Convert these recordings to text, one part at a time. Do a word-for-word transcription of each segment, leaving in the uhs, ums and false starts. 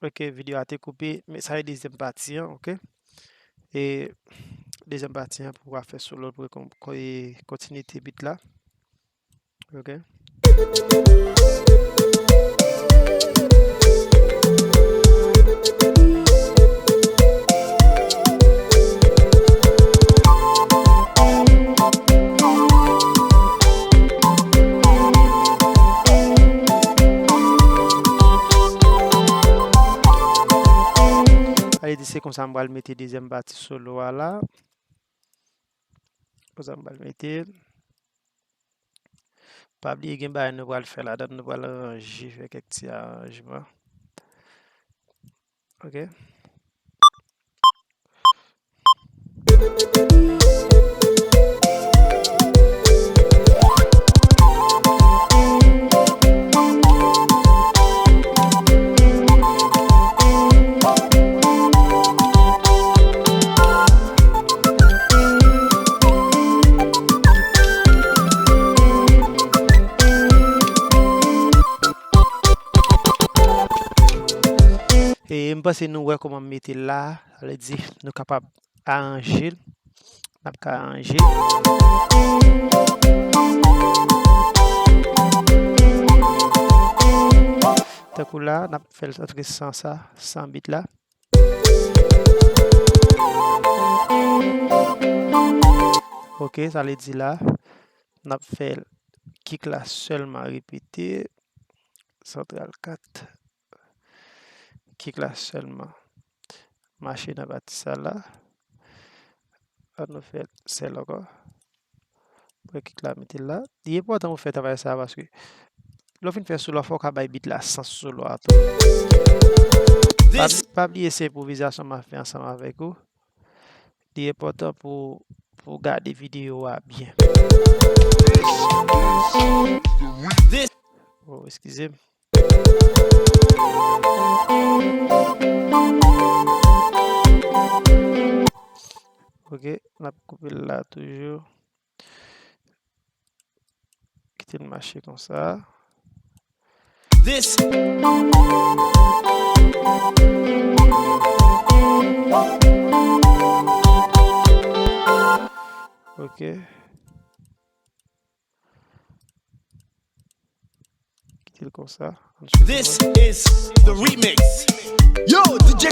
Ok, videyo a te koupe, men sa se dezyèm pati an, ok? E dezyèm pati an pou w ap fè solo pou kon-, kon-, e kontinite beat la. Ok. Sa vle di se konsa m pral mete dezyèm pati solo a la. Konsa m pral mete l. Pa bliye gen bagay nou pral fè ladan, nou pral ranje, fè kèk ti aranjman. Ok. E m panse nou wè kòman m mete l la, sa vle di nou kapab aranje l. N ap ka aranje l. Tankou la, n ap fè l antre san sa, san beat la. Ok, sa vle di la, n ap fè kick la sèlman repete, santral kat, kick la sèlman mache nan pati sa la. An nou fè sèl ankò. Pran kick la, mete l la. Li enpòtan pou fè travay sa a paske lè w fin fè solo a, fò w ka bay beat la sans solo a tou. Pa, pa bliye se enpwovizasyon m ap fè ansanm avèk ou. Li enpòtan pou, pou w gade videyo a byen. Oh, eskize m. Ok, n ap koupe l la toujou. Kite l mache konsa. This. Ok. Kite l konsa. This is the remix. Yo, D J.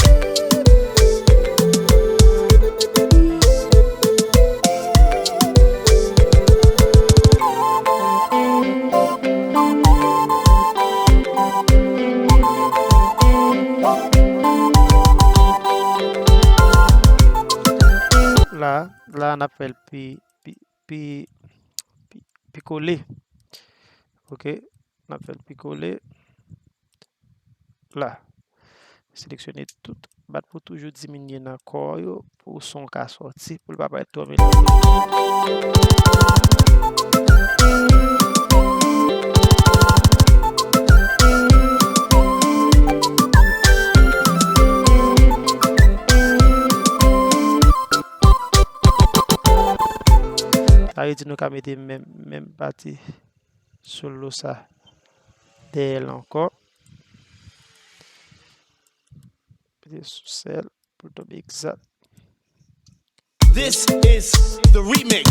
La, la, n ap fè l pi, pi, pi, pi, pi kole. Ok, n ap fè l pi kole. La. Seleksyone tout. Bat pou toujou diminye nan kò yo pou son ka sòti, pou l pa parèt twò melanje. Sa vle di nou ka mete menm, menm pati solo sa dèyè l ankò. Mete sou sèl pou l tonbe egzat. This is the remix.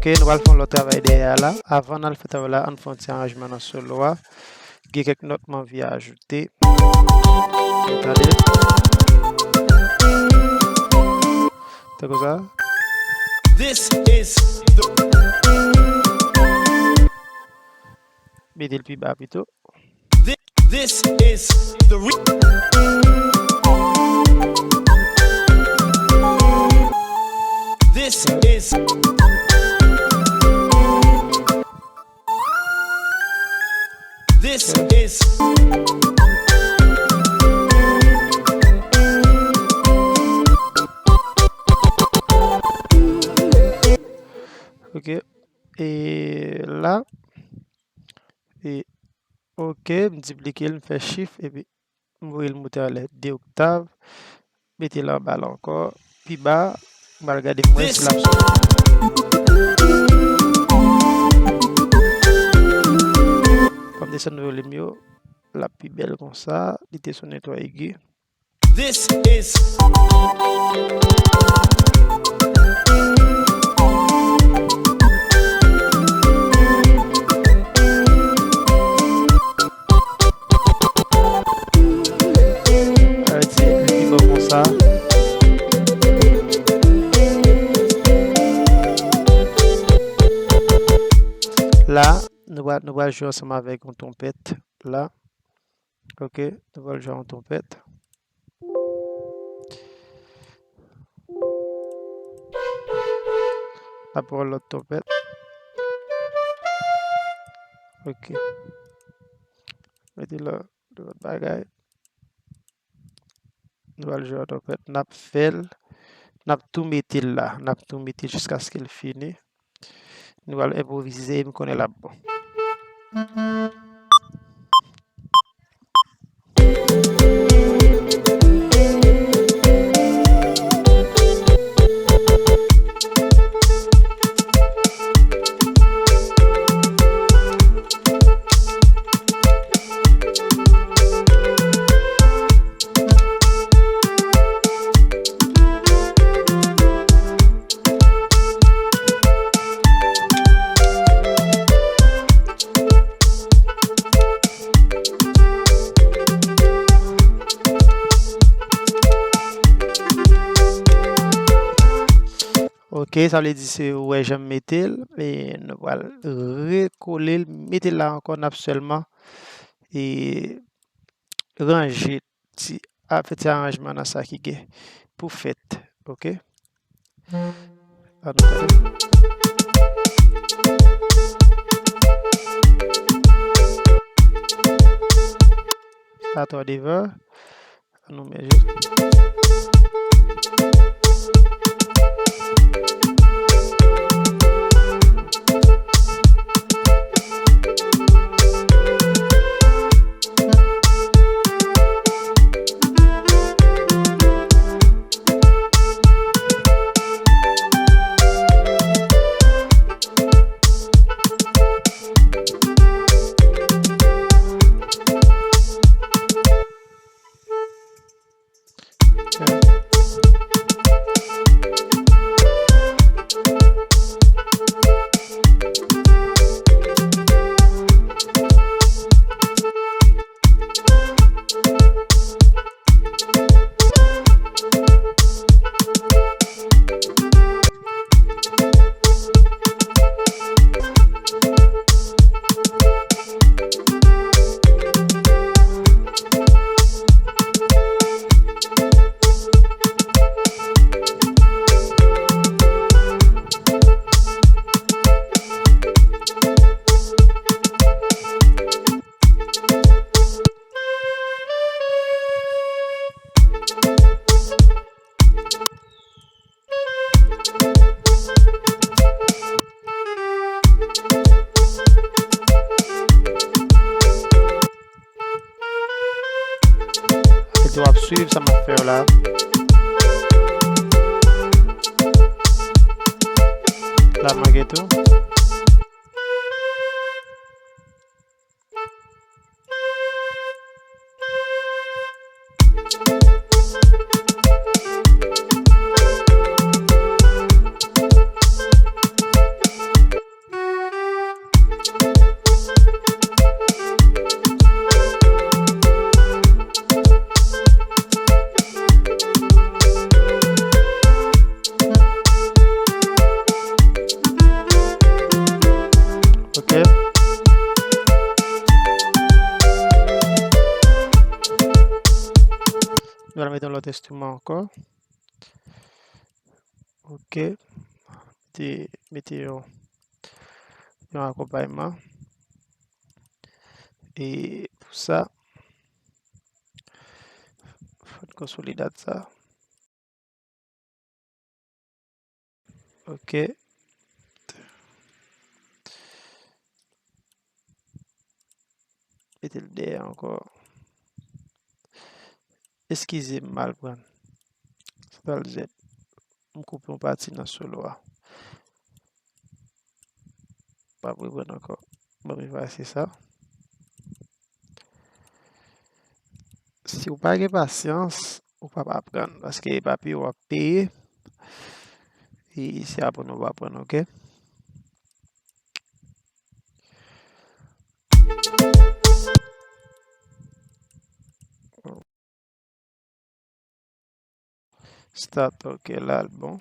Ok, nou pral fè yon lòt travay dèyè a la. Avan n al fè travay la, ann fè yon ti aranjman nan solo a. Gen kèk nòt m anvi ajoute. Tande. Tankou sa. This is the Mete l pi ba pito. Thi- This is the re- This is This is Ok. E la. E ok, m diplike l, m fè shift, epi m voye l moute anlè de oktav. Mete l anba la ankò. Pi ba, m pral gade m wè si l ap soti. Fò m desann volim yo, l ap pi bèl konsa, li te sou yon twa egi. This is Alright, se li ki bon konsa. La, nou pral, nou pral jwe ansanm avèk yon twonpèt la. Ok, nou pral jwe yon twonpèt. N ap pran lòt twonpèt. Ok. Mete lòt, lòt bagay. Nou pral jwe yon twonpèt. N ap fè l. N ap tou mete l la. N ap tou mete l jiskaske l fini. Nou pral enpwovize, m konnen l ap bon. Ok, sa vle di se ou wè jan m mete l, e nou pral rekole l, mete l la ankò, n ap sèlman e ranje ti, a, fè ti aranjman nan sa ki gen pou fèt, ok? Ann nou tande. Sa twò devan. Ann nou mèt jis. Epi w ap swiv sa m ap fè yo la. La manke tou. Nou pral mete yon lòt enstriman ankò. Ok. Mete, mete yon, yon akonpayman. E pou sa, fò n konsolide sa. Ok. Mete l dèyè ankò. Eskize m, m mal pran. Sa pral Z. M koupe yon pati nan solo a. M ap reprann ankò. Ban m efase sa. Si w pa gen pasyans, ou p ap aprann, paske papi w ap peye. E se aprann ou p ap aprann, ok? Start, ok, la l bon.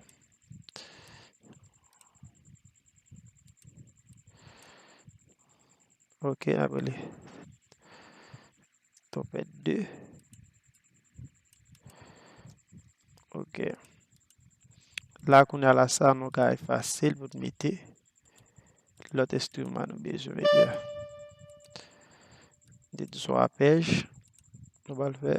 Ok, n ap rele tonpèt de. Ok. La, kounye a la, sa nou ka efase l pou n mete lòt enstriman nou bezwen mete a. Mete di son apèj. Nou pral fè.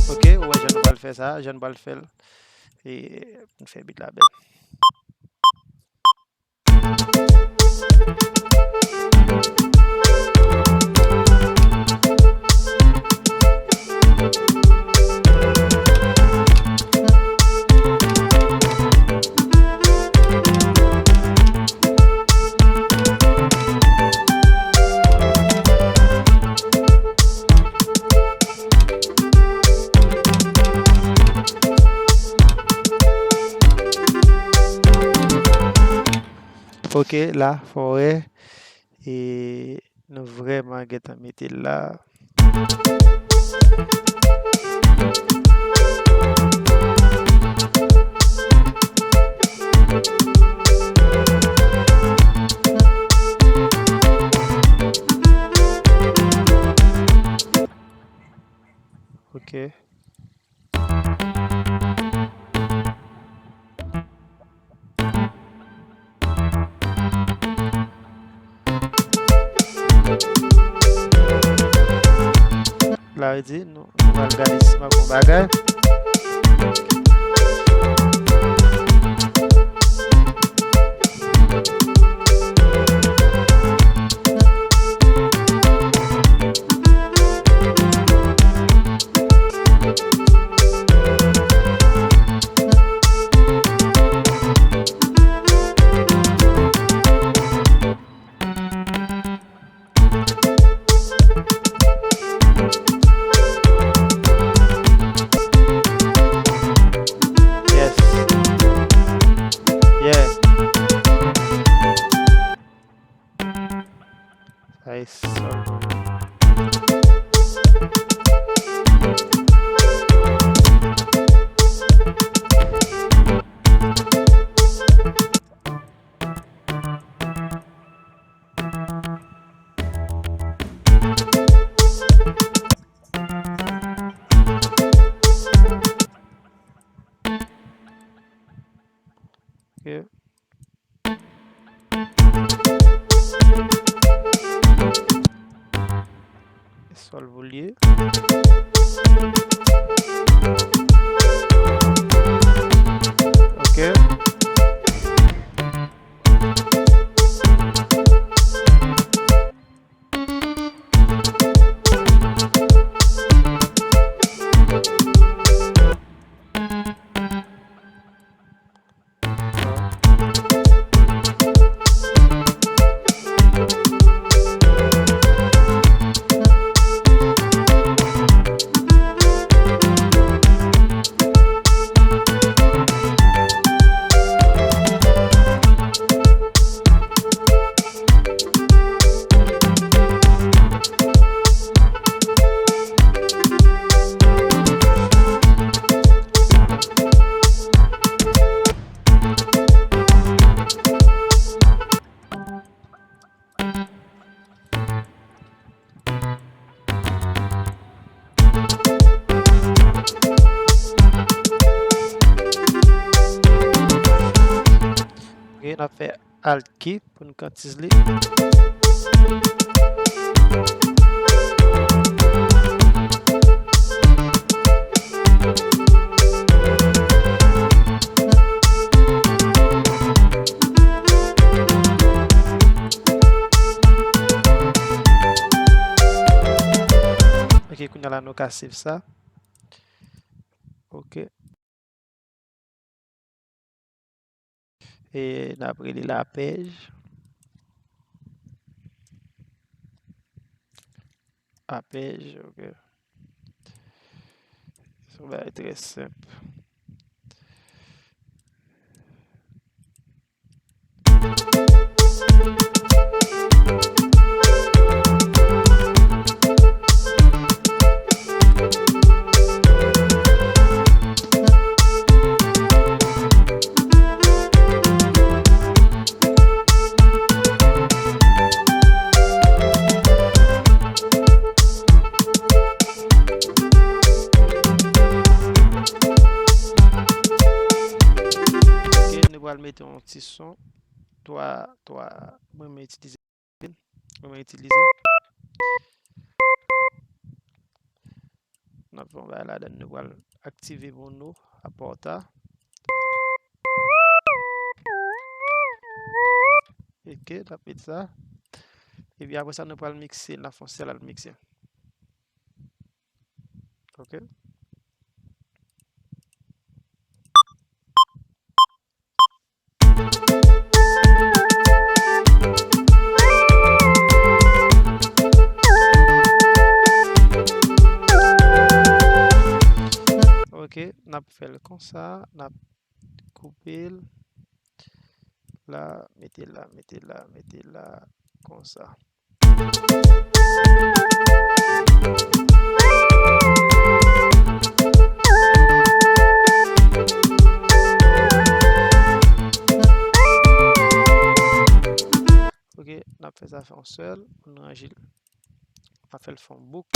Ok, ou wè jan nou pral fè sa, jan nou pral fè l. E pou n fè beat la bèl. Ok, la, fò w wè, e nou vrèman gentan mete l la. Ok. La, yo di, nou, nou pral gade si m ap fè yon bagay. Yes. Yeah. Sa e sol. Ok. Sol pou l ye. Ok. N ap fè Alt key pou n kantiz li. Ok, kounye a la nou ka save sa. Ok. E n ap rele l apèj. Apèj, ok. Se yon bagay trè senp. Ok, nou pral mete yon ti son. Twa, twa, mwen, mwen itilize. Mwen, mwen itilize. N ap fè yon bagay ladan, nou pral aktive mono a pòta. Ok, n ap met sa. Epi apre sa, nou pral mikse, n ap fè yon sèl al mikse. Ok. Ok, n ap fè l konsa, n ap koupe l la, mete l la, mete l la, mete l la, konsa. Ok, n ap fè sa fè yon sèl, pou n ranje l. N ap fè l fè yon bouk.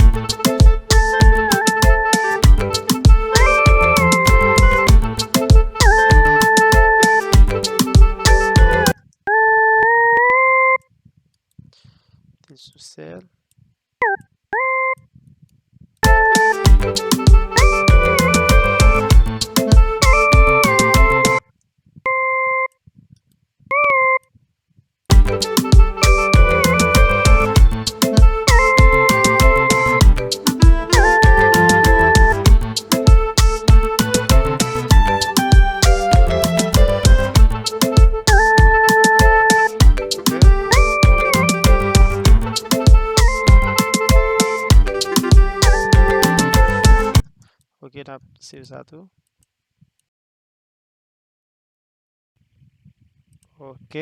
Mete l sou sèl. Ok, n ap save sa tou. Ok.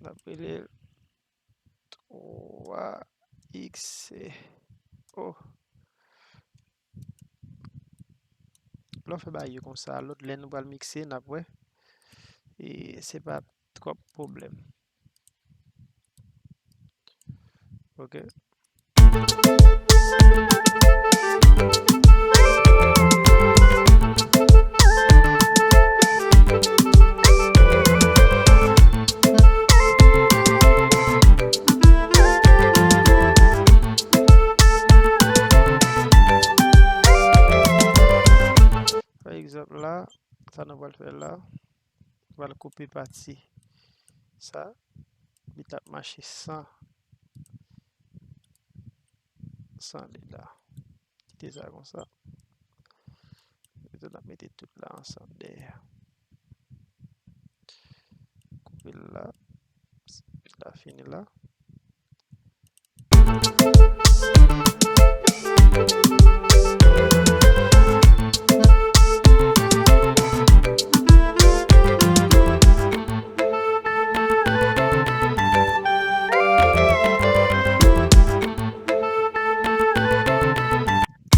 N ap rele l twa X. Oh. Lè w fè bagay yo konsa, lòt lè nou pral mikse, n ap wè. E se pa twòp pwoblèm. Ok. Pa egzanp la, sa nou pral fè la, nou pral koupe pati sa, li t ap mache san, san li la. Kite sa konsa. Epi tou n ap mete tout la ansanm dèyè. Koupe l la. Epi la fini la.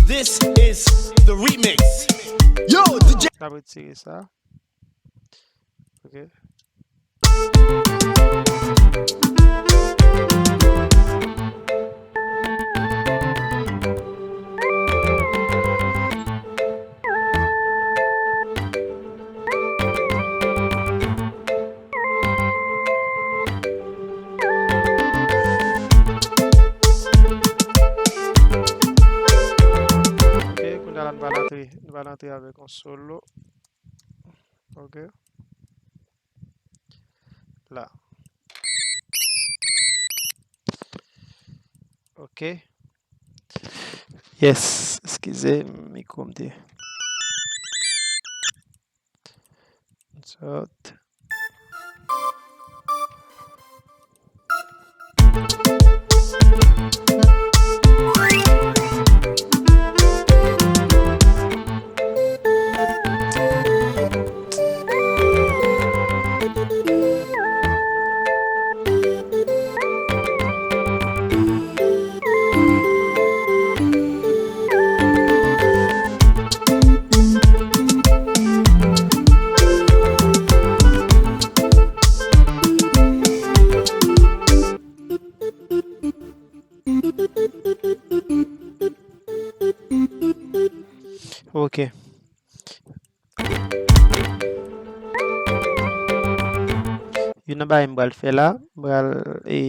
This is the remix. Yo, the J- N ap retire sa. Ok. pral antre, nou pral antre avèk yon solo. Ok. La. Ok. Yes, eskize, mikwo m te. Sòt. Ok. Youn nan bagay m pral fè la, m pral, e,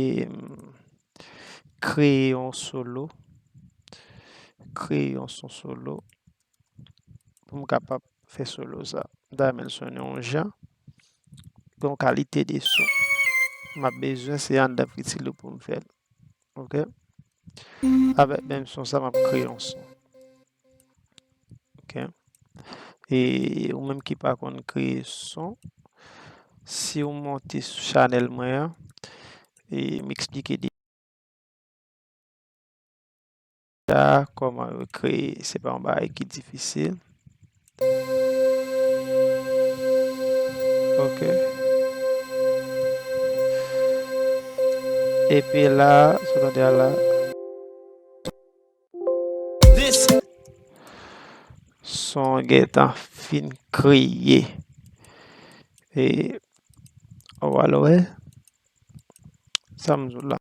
kreye yon solo. Kreye yon son solo. Pou m kapab fè solo sa. M ta renmen l sonnen yon jan. Gen yon kalite de son. M ap bezwen se anndan Fruity Loop pou m fè l. Ok? Avèk menm son sa, m ap kreye yon son. Ok? E ou menm ki pa konn kreye son, si w monte sou chanèl mwen an, e m eksplike deja kòman yo kreye, se pa yon bagay ki difisil. Ok. Epi la, sou tande a la. Son gentan fin kreye. E, w al wè. Sa m di w la.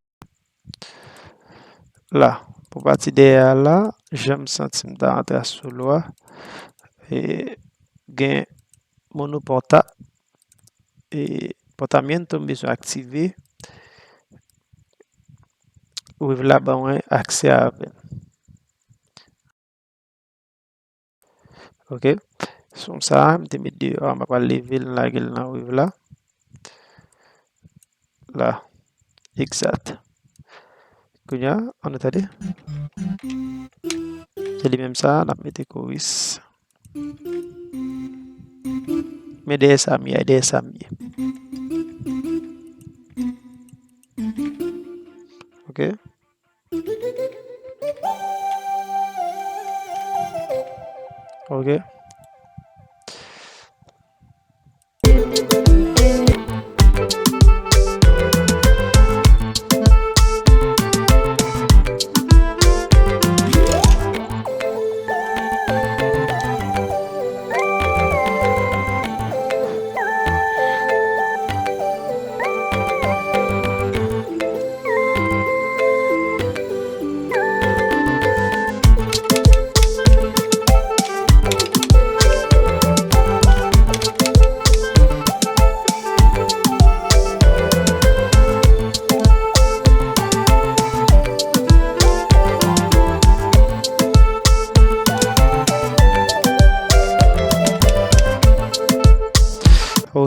La, pou pati dèyè a la, jan m santi m ta antre a solo a, e, gen mono pòta, e, pòtamiento m bezwen aktive, Wave la ban mwen aksè avè l. Ok. Son sa a, m te met deyò a, m pral leve l, lage l nan Wave la. La. Egzat. Kounye a, ann tande. Se li menm sa a, n ap mete koris. Men dèyè sa m ye, dèyè sa m ye. Ok. Ok.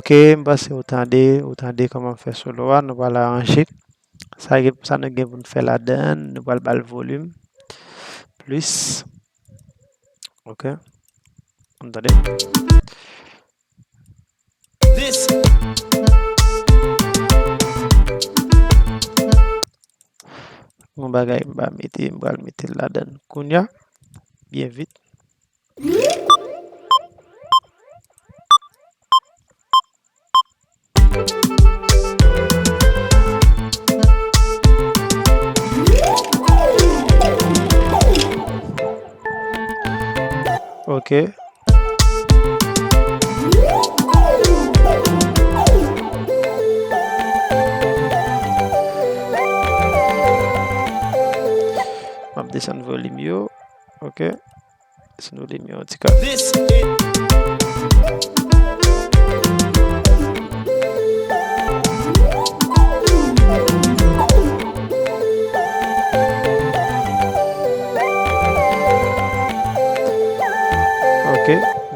Ok, m panse ou tande, ou tande kòman m fè solo a, nou pral aranje. Sa gen, sa nou gen pou n fè ladan, nou pral ba l volim plis. Ok. Ann tande. Yon bagay m pa mete, m pral mete l ladan kounya. Byen vit. Ok. M ap desann volim yo. Ok. Desann volim yo yon ti kras.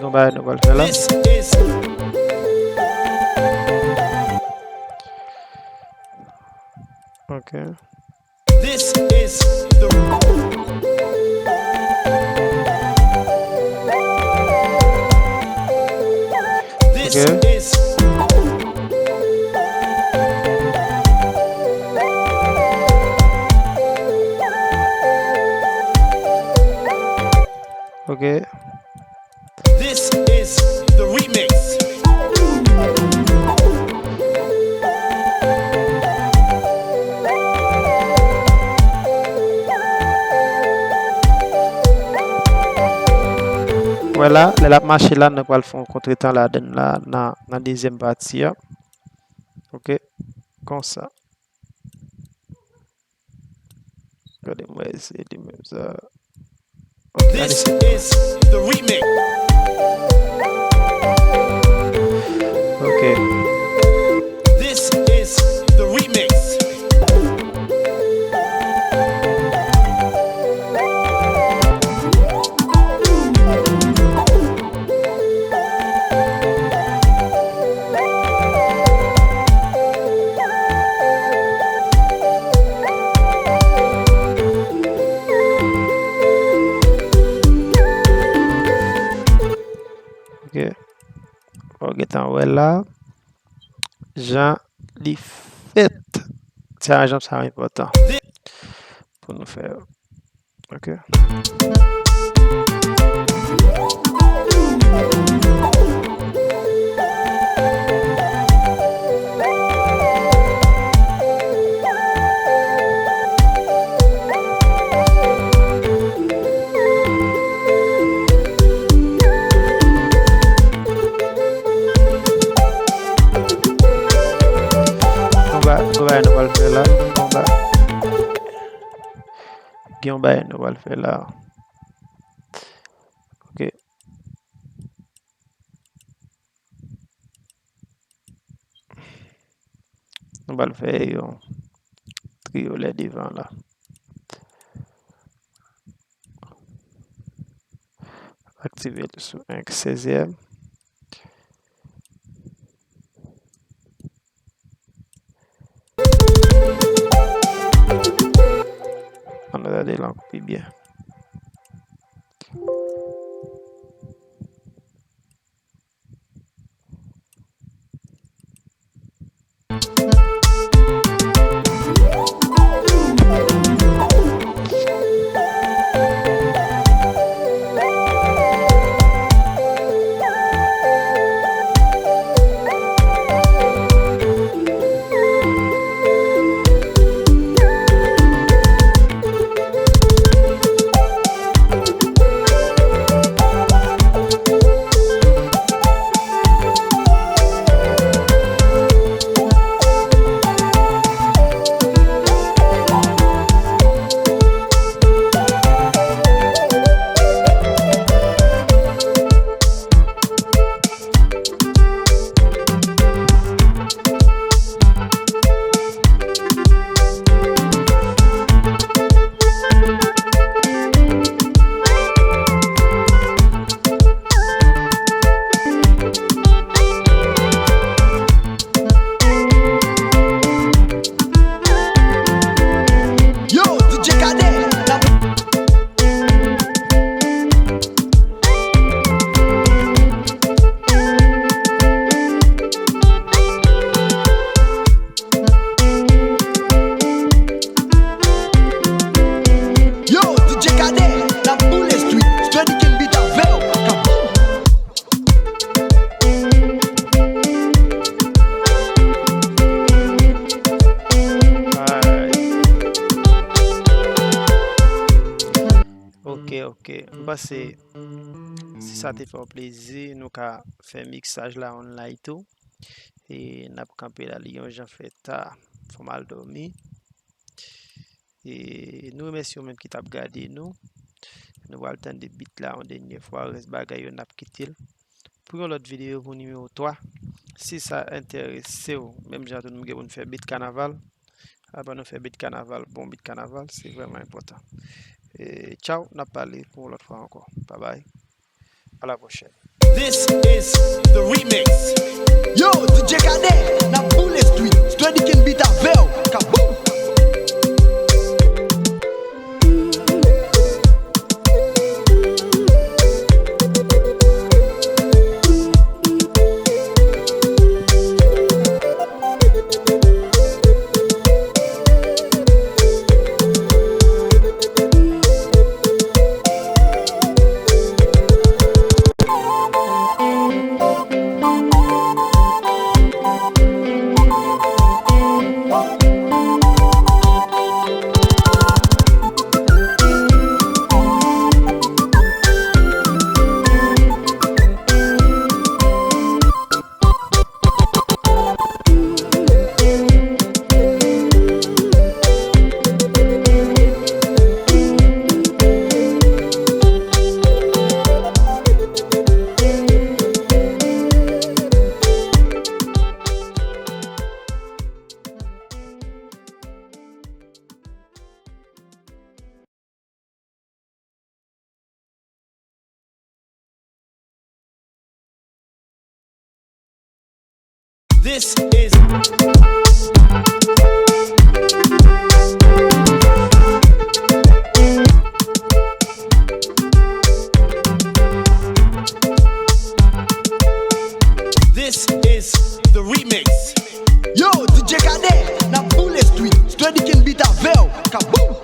Yon bagay nou pral fè la. This is Ok. This is the This Ok. is Ok. This is the remix. Wè la, lè l ap mache la, nou pral fè yon kontretan ladann la nan, nan dezyèm pati a. Ok, konsa. Gade mwen eseye li menm sa. Ok, gade This sa. is the remix. Ok. This is the remix. Ok. Fò w gentan wè la. Jan li fèt. Ti aranjman sa yo enpòtan pou nou fè yo. Ok. Konba, konba nou pral fè la. Konba. Gen yon bagay nou pral fè la. Ok. Nou pral fè yon triyolè devan la. Aktive l sou enk sèzyèm. Ann gade l ankò pi byen. Yo, D J Cadet, la Yo, D J Cadet, n ap boule street. Steady Ken beat avè w, Akabou. Alright. Ok, ok. M panse si sa te fè w plezi, nou ka fè miksaj la online tou. E n ap kanpe la, li yon jan fè ta, fò m al dòmi. E nou remèsye w menm ki t ap gade nou. Nou pral tande beat la yon dènye fwa, rès bagay yo n ap kite l pou yon lòt videyo pou nimewo twa. Si sa enterese w, menm jan tou nou gen pou n fè beat kanaval. Avan nou fè beat kanaval, bon beat kanaval, se vrèman enpòtan. E tchaw, n ap pale pou yon lòt fwa ankò. Babay. A la pwochèn. This is the remix. Yo, D J Cadet, n ap boule street. Steady Ken beat avè w. Kaboom! This is This is the remix. Yo, D J Cadet, n ap boule street. Steady Ken beat avè w. Kaboom!